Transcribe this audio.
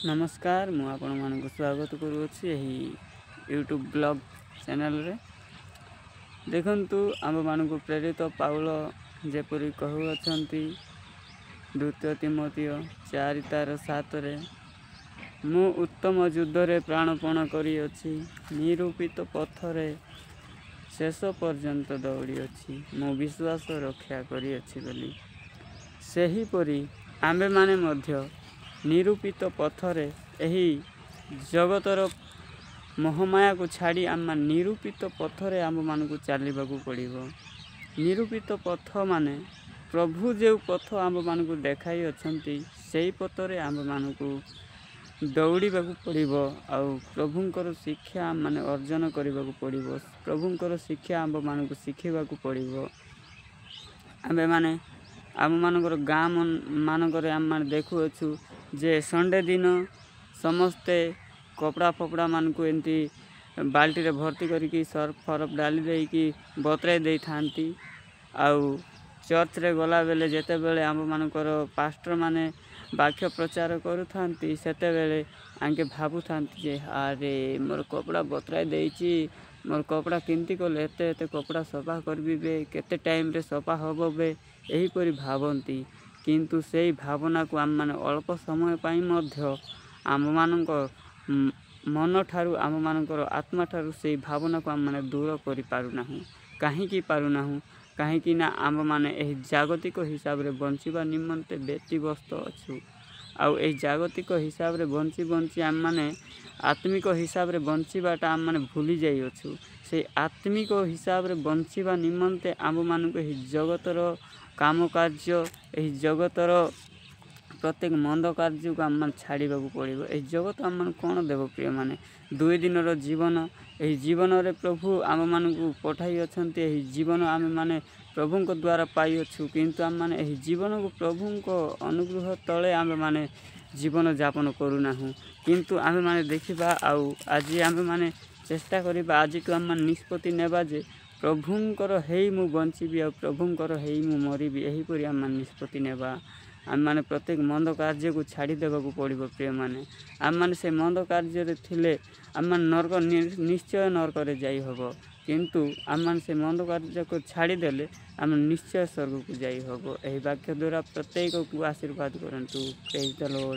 ନମସ୍କାର, ମୁଁ ଆପଣମାନଙ୍କୁ ସ୍ୱାଗତ କରୁଅଛି ଏହି ୟୁଟ୍ୟୁବ୍ ବ୍ଲଗ୍ ଚ୍ୟାନେଲରେ। ଦେଖନ୍ତୁ, ଆମ୍ଭମାନଙ୍କୁ ପ୍ରେରିତ ପାଉଲ ଯେପରି କହୁଅଛନ୍ତି ଦ୍ୱିତୀୟ ତୀମୋଥିୟ 4:7ରେ, "ମୁଁ ଉତ୍ତମ ଯୁଦ୍ଧରେ ପ୍ରାଣପଣ କରିଅଛି, ନିରୂପିତ ପଥରେ ଶେଷ ପର୍ଯ୍ୟନ୍ତ ଦୌଡ଼ିଅଛି, ମୁଁ ବିଶ୍ୱାସ ରକ୍ଷା କରିଅଛି" ବୋଲି। ସେହିପରି ଆମ୍ଭେମାନେ ମଧ୍ୟ ନିରୂପିତ ପଥରେ, ଏହି ଜଗତର ମୋହମାୟାକୁ ଛାଡ଼ି ଆମେ ନିରୂପିତ ପଥରେ ଆମ୍ଭମାନଙ୍କୁ ଚାଲିବାକୁ ପଡ଼ିବ। ନିରୂପିତ ପଥ ମାନେ ପ୍ରଭୁ ଯେଉଁ ପଥ ଆମ୍ଭମାନଙ୍କୁ ଦେଖାଇ ଅଛନ୍ତି, ସେଇ ପଥରେ ଆମ୍ଭମାନଙ୍କୁ ଦୌଡ଼ିବାକୁ ପଡ଼ିବ ଆଉ ପ୍ରଭୁଙ୍କର ଶିକ୍ଷା ମାନେ ଅର୍ଜନ କରିବାକୁ ପଡ଼ିବ। ପ୍ରଭୁଙ୍କର ଶିକ୍ଷା ଆମ୍ଭମାନଙ୍କୁ ଶିଖିବାକୁ ପଡ଼ିବ। ଆମ୍ଭେମାନେ ଆମମାନଙ୍କର ଗାଁ ମାନଙ୍କରେ ଆମେମାନେ ଦେଖୁଅଛୁ ଯେ ସଣ୍ଡେ ଦିନ ସମସ୍ତେ କପଡ଼ା ଫପଡ଼ା ମାନଙ୍କୁ ଏମିତି ବାଲ୍ଟିରେ ଭର୍ତ୍ତି କରିକି, ସର୍ଫ ଫରଫ ଡାଲି ଦେଇକି ବତୁରାଇ ଦେଇଥାନ୍ତି। ଆଉ ଚର୍ଚ୍ଚରେ ଗଲାବେଳେ ଯେତେବେଳେ ଆମ୍ଭମାନଙ୍କର ପାଷ୍ଟର ମାନେ ବାକ୍ୟ ପ୍ରଚାର କରୁଥାନ୍ତି, ସେତେବେଳେ ଆଙ୍କେ ଭାବୁଥାନ୍ତି ଯେ ଆରେ, ମୋର କପଡ଼ା ବତୁରାଇ ଦେଇଛି, ମୋର କପଡ଼ା କେମିତି କଲେ ଏତେ ଏତେ କପଡ଼ା ସଫା କରିବି ବେ, କେତେ ଟାଇମ୍ରେ ସଫା ହେବ ବେ, ଏହିପରି ଭାବନ୍ତି। କିନ୍ତୁ ସେଇ ଭାବନାକୁ ଆମେମାନେ ଅଳ୍ପ ସମୟ ପାଇଁ ମଧ୍ୟ ଆମ୍ଭମାନଙ୍କ ମନଠାରୁ, ଆମ୍ଭମାନଙ୍କର ଆତ୍ମାଠାରୁ ସେଇ ଭାବନାକୁ ଆମେମାନେ ଦୂର କରିପାରୁନାହୁଁ। କାହିଁକି ପାରୁନାହୁଁ? କାହିଁକି ନା ଆମ୍ଭମାନେ ଏହି ଜାଗତିକ ହିସାବରେ ବଞ୍ଚିବା ନିମନ୍ତେ ବ୍ୟତିବ୍ୟସ୍ତ ଅଛୁ। ଆଉ ଏହି ଜାଗତିକ ହିସାବରେ ବଞ୍ଚି ବଞ୍ଚି ଆମେମାନେ ଆତ୍ମିକ ହିସାବରେ ବଞ୍ଚିବାଟା ଆମେମାନେ ଭୁଲି ଯାଇଅଛୁ। ସେଇ ଆତ୍ମିକ ହିସାବରେ ବଞ୍ଚିବା ନିମନ୍ତେ ଆମ୍ଭମାନଙ୍କୁ ଏହି ଜଗତର କାମ କାର୍ଯ୍ୟ, ଏହି ଜଗତର ପ୍ରତ୍ୟେକ ମନ୍ଦ କାର୍ଯ୍ୟକୁ ଆମମାନେ ଛାଡ଼ିବାକୁ ପଡ଼ିବ। ଏହି ଜଗତ ଆମମାନଙ୍କୁ କ'ଣ ଦେବ ପ୍ରିୟମାନେ? 2 ଦିନର ଜୀବନ। ଏହି ଜୀବନରେ ପ୍ରଭୁ ଆମମାନଙ୍କୁ ପଠାଇ ଅଛନ୍ତି। ଏହି ଜୀବନ ଆମେମାନେ ପ୍ରଭୁଙ୍କ ଦ୍ୱାରା ପାଇଅଛୁ, କିନ୍ତୁ ଆମେମାନେ ଏହି ଜୀବନକୁ ପ୍ରଭୁଙ୍କ ଅନୁଗ୍ରହ ତଳେ ଆମେମାନେ ଜୀବନଯାପନ କରୁନାହୁଁ। କିନ୍ତୁ ଆମେମାନେ ଦେଖିବା ଆଉ ଆଜି ଆମେମାନେ ଚେଷ୍ଟା କରିବା, ଆଜିଠୁ ଆମେମାନେ ନିଷ୍ପତ୍ତି ନେବା ଯେ ପ୍ରଭୁଙ୍କର ହେଇ ମୁଁ ବଞ୍ଚିବି ଆଉ ପ୍ରଭୁଙ୍କର ହେଇ ମୁଁ ମରିବି। ଏହିପରି ଆମେମାନେ ନିଷ୍ପତ୍ତି ନେବା। ଆମେମାନେ ପ୍ରତ୍ୟେକ ମନ୍ଦ କାର୍ଯ୍ୟକୁ ଛାଡ଼ିଦେବାକୁ ପଡ଼ିବ ପ୍ରିୟମାନେ। ଆମେମାନେ ସେ ମନ୍ଦ କାର୍ଯ୍ୟରେ ଥିଲେ ଆମେମାନେ ନର୍କ, ନିଶ୍ଚୟ ନର୍କରେ ଯାଇ ହେବ। କିନ୍ତୁ ଆମେମାନେ ସେ ମନ୍ଦ କାର୍ଯ୍ୟକୁ ଛାଡ଼ିଦେଲେ ଆମେ ନିଶ୍ଚୟ ସ୍ୱର୍ଗକୁ ଯାଇ ହେବ। ଏହି ବାକ୍ୟ ଦ୍ୱାରା ପ୍ରତ୍ୟେକକୁ ଆଶୀର୍ବାଦ କରନ୍ତୁ। Praise the Lord.